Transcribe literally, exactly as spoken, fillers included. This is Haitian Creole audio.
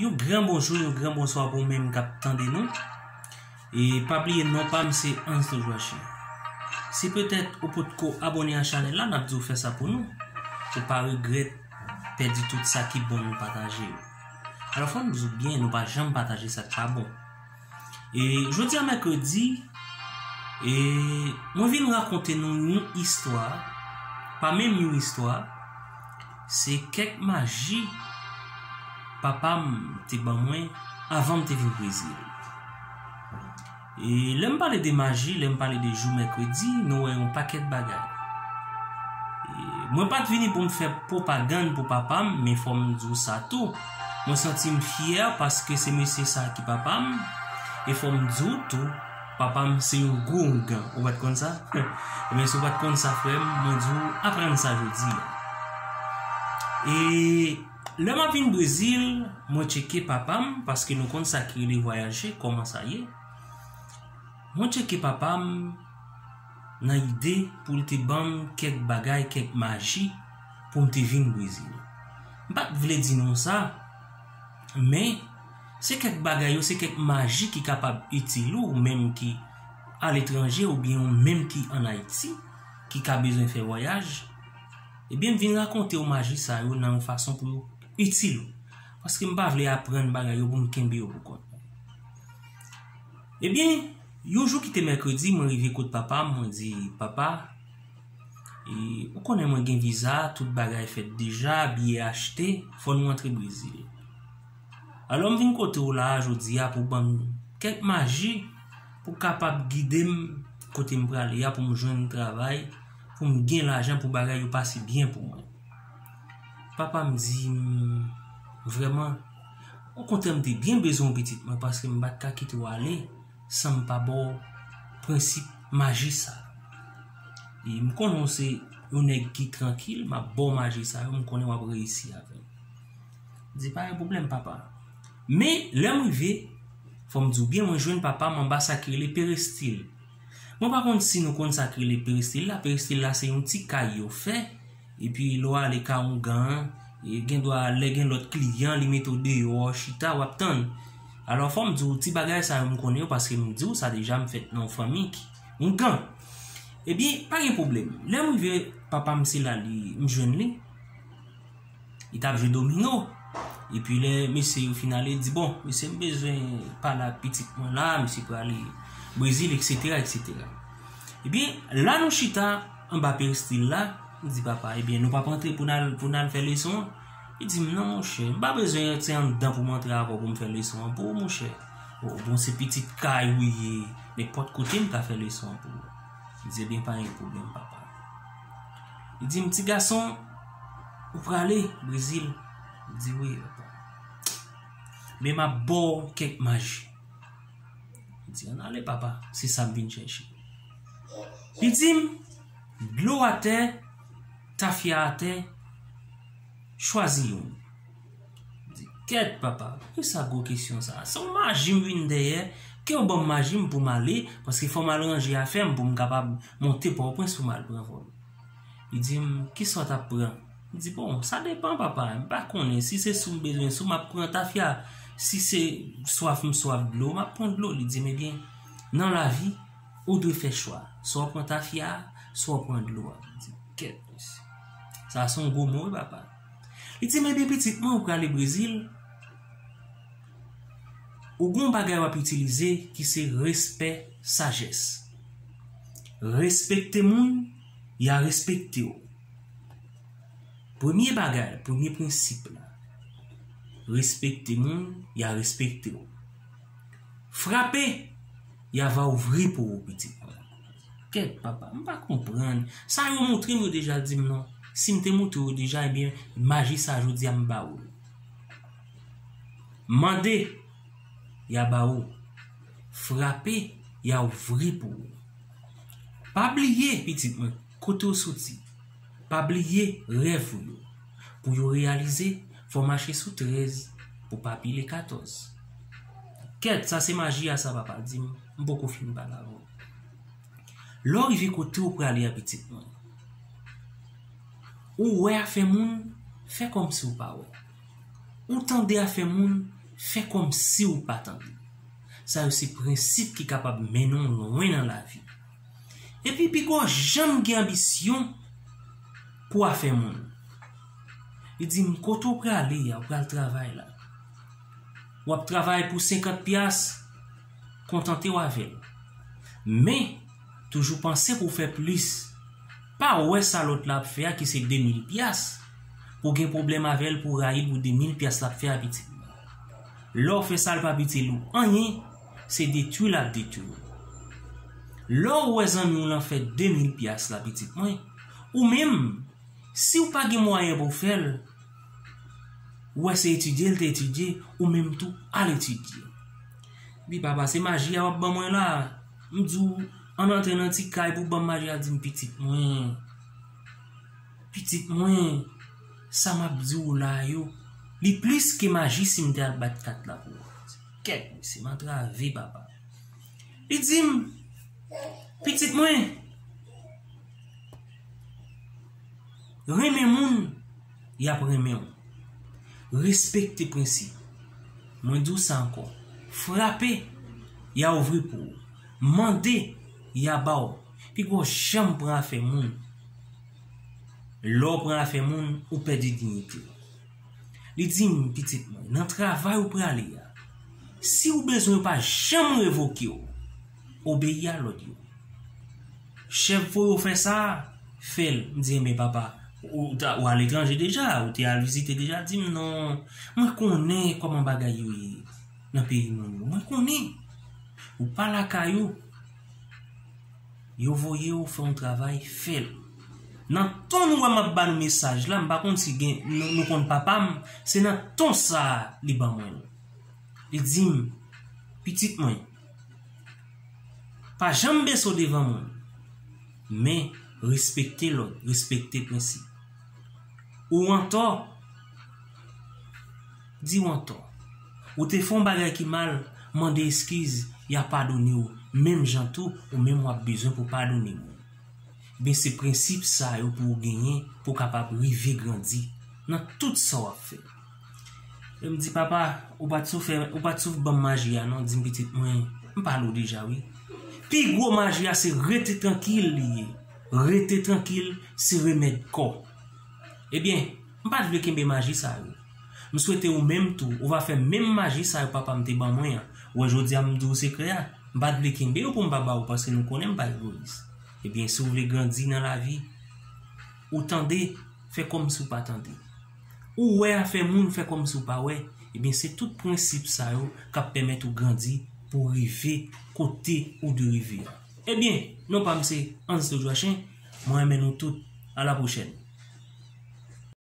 Yon gran bonjou, yon gran bonswa pou ou menm k ap tande nou. E pa bliye non pa m se Anse de Joachim. Si petèt ou potko abòne a chanèl la, n ap di w fè sa pou nou. Pou pa regrèt pèdi tout sa ki bon nou pataje yo. Alò fò m di w byen, nou pa janm pataje sa k pa bon. E jodi a mèkredi, e mwen vin rakonte nou yon istwa, pa menm yon istwa, se kèk maji papa m te ban mwen avan m te vin Brezil. E lè m pale de maji, lè m pale de jou mèkredi, nou wè yon pakèt bagay. E mwen pa t vini pou m fè pwopagann pou papa m, men fò m di w sa tou. Mwen santi m fyè paske se mesye sa ki papa m. E fò m di w tou, papa m se yon gwo oungan. Ou pa t konn sa? Ebyen, si w pa t konn sa, frè m, mwen di w, aprann sa jodi a. E lè m ap vin Brezil, mwen tcheke papa m, paske nou konn sa ki rele vwayaje, kòman sa ye. Mwen tcheke papa m nan ide pou l te ban m kèk bagay, kèk maji pou m te vin Brezil. M pa t vle di nou sa, men se kèk bagay yo, se kèk maji ki kapab itil ou, ou menm ki aletranje oubyen ou menm ki ann Ayiti, ki ka bezwen fè vwayaj. Ebyen, m vin rakonte w maji sa yo nan yon fason pou yo itil ou. Paske m pa vle aprann bagay yo pou m kenbe yo pou kont mwen. Ebyen, yon jou ki te mèkredi, mwen rive kot papa m, mwen di, "Papa, e, ou konnen mwen gen viza, tout bagay fèt deja, biyè achte, fò nou antre Brezil." Alò, m vin kote w la a jodi a pou ban m kèk maji pou kapab gide m kote m prale a, pou m jwenn travay, pou m gen lajan, pou bagay yo pase byen pou mwen. Papa m di m, "Vrèman, okontrè, m te byen bezwen w, pitit mwen, paske m pa t ka kite w ale san m pa ba w prensip maji sa." E m konnen w se yon nèg ki trankil, m ap ba w maji sa yo, m konnen w ap reyisi avè l. M di, "Pa gen pwoblèm, papa." Men, lè m rive, fò m di w byen, mwen jwenn papa m anba sa ki rele peristil. Mwen pa konn si nou konn sa ki rele peristil la. Peristil la, se yon ti kay yo fè, epi lè w ale ka oungan an, e gen dwa lè gen lòt kliyan, li mete w deyò, chita, w ap tann. Alò, fò m di w, ti bagay sa yo, m konnen yo, paske m di w sa deja, m fèt nan yon fanmi ki oungan. Ebyen, pa gen pwoblèm. Lè m rive, papa m se la li, m jwenn li. Li t ap jwe domino. Epi lè mesye yo fin ale, li di, "Bon, mesye, m bezwen pale ak pitit mwen la, misye prale Brezil, etsetera, etsetera." Ebyen, la nou chita anba peristil la, m di, "Papa, ebyen, nou p ap antre pou n al, pou n al fè leson an?" Li di m, "Non, monchè, m pa bezwen se anndan pou m antre avè w pou m fè leson an pou ou, monchè. O, bon, se pitit kay ou ye, nenpòt kote m ka fè leson an pou ou." M di, "Ebyen, pa gen pwoblèm, papa." Li di m, "Ti gason, ou prale Brezil?" M di, "Wi, papa." "Men m ap ba w kèk maji." M di, "Ann ale, papa, se sa m vin chèche." Li di m, "Dlo atè, tafya atè, chwazi youn." M di, "Kèt, papa, kisa gwo kesyon sa a? Se yon maji m vin dèyè, ke w ban m maji m pou m ale, paske fò m al ranje afè m pou m kapab monte Pòtoprens pou m al pran vòl." Li di m, "Kisa w t ap pran?" M di, "Bon, sa depann, papa, m pa konnen. Si se sou m bezwen sou, m ap pran tafya. Si se swaf m swaf dlo, m ap pran dlo." Li di m, "Ebyen, nan lavi, ou dwe fè chwa. Swa w pran tafya a, swa w pran dlo a." M di, "Kèt, mesye. Sa se yon gwo mo, wi, papa." Li di m, "Ebyen, pitit mwen, ou prale Brezil, ou gen yon bagay w ap itilize ki se respè, sajès. Respekte moun, y a respekte w. Premye bagay, premye prensip la. Respekte moun, y a respekte w. Frape, y a va ouvri pou ou, pitit mwen." Kèt, papa, m pa konprann. Sa yo montre m yo deja di m non. Si m te montre w yo deja, ebyen, maji sa jodi a m ba ou l. Mande, y a ba ou. Frape, y a ouvri pou ou. Pa bliye, pitit mwen, kote w soti. Pa bliye rèv ou yo. Pou yo reyalize, fò w mache sou trèz pou pa pile katòz. Kèt, sa se maji a sa papa di m, m poko fin pale avè w. Lè w rive kote w prale a, pitit mwen, ou wè afè moun, fè kòmsi w pa wè. Ou tande afè moun, Fè kòmsi w pa tande. Sa yo se prensip ki kapab mennen w lwen nan lavi. Epi piga w janm gen anbisyon pou afè moun. Li di m, kote w prale a, w pral travay la. W ap travay pou senkant pyas, kontante w avè l. Men, toujou panse pou w fè plis. Pa wè sa lòt la ap fè a ki se de mil pyas, pou w gen pwoblèm avè l, pou w rayi l pou de mil pyas l ap fè a, pitit mwen. Lè w fè sa, l p ap itil ou anyen, se detwi l ap detwi w. Lè w wè zanmi w lan fè de mil pyas la, pitit mwen, ou menm, si w pa gen mwayen pou w fè l, ou wè se etidye l te etidye, ou menm tou al etidye. Di, papa, se maji a w ap ban mwen la. M di w, ann antre nan ti kay pou w ban m maji a, di m, pitit mwen. Pitit mwen, sa m ap di w la yo, li plis ke maji si m te al bat kat la pou ou. Kèt, mesye, m antrave, papa. Li di m, pitit mwen, renmen moun, y ap renmen w. Respekte prensip. Mwen di w sa ankò. Frape, y a ouvri pou ou. Mande, y a ba w. Piga w janm pran afè moun. Lè w pran afè moun, ou pèdi diyite w. Li di m, pitit mwen, nan travay ou prale a, si w bezwen yo pa janm revoke w, obeyi a lòd yo. Chèf voye w fè sa, fè l. M di, enben, papa, ou, ta, ou aletranje deja, ou te al vizite deja, di m, non, mwen konnen kòman bagay yo ye nan peyi moun yo. Mwen konnen. Ou pa lakay ou. Yo voye w fè yon travay, fè l. Nan ton nou wè m ap ba nou mesaj la, m pa konn si gen, nou, nou konn papa m, se nan ton sa a li ban mwen l. Li di m, pitit mwen, pa janm bese w devan moun, men respekte lòd, respekte prensip. Ou antò, di w antò. Ou te fè yon bagay ki mal, mande eskiz, y a padone w. Menm jan tou, ou menm w ap bezwen pou padone moun. Ebyen, se prensip sa yo pou w genyen, pou w kapab rive grandi nan tout sa w ap fè. E m di, papa, ou pa t sou fè, ou pa t sou ban m maji a non, di m pitit mwen, m pale w deja wi. Pi gwo maji a se rete trankil li ye. Rete trankil se remèd kò. Ebyen, m pa t vle kenbe maji sa yo. M swete ou menm tou, ou va fè menm maji sa yo papa m te ban mwen an. Ou wè jodi a m di w sekrè a, m pa t vle kenbe yo pou m pa ba w paske nou konnen m pa egoyis. Ebyen, si w vle grandi nan lavi, ou tande, fè kòmsi w pa tande. Ou wè afè moun, fè kòmsi w pa wè. Ebyen, se tout prensip sa yo k ap pèmèt ou grandi pou w rive kote ou dwe rive a. Ebyen, non pa m se Ansto Joachin, mwen renmen nou tout. A la pwochèn.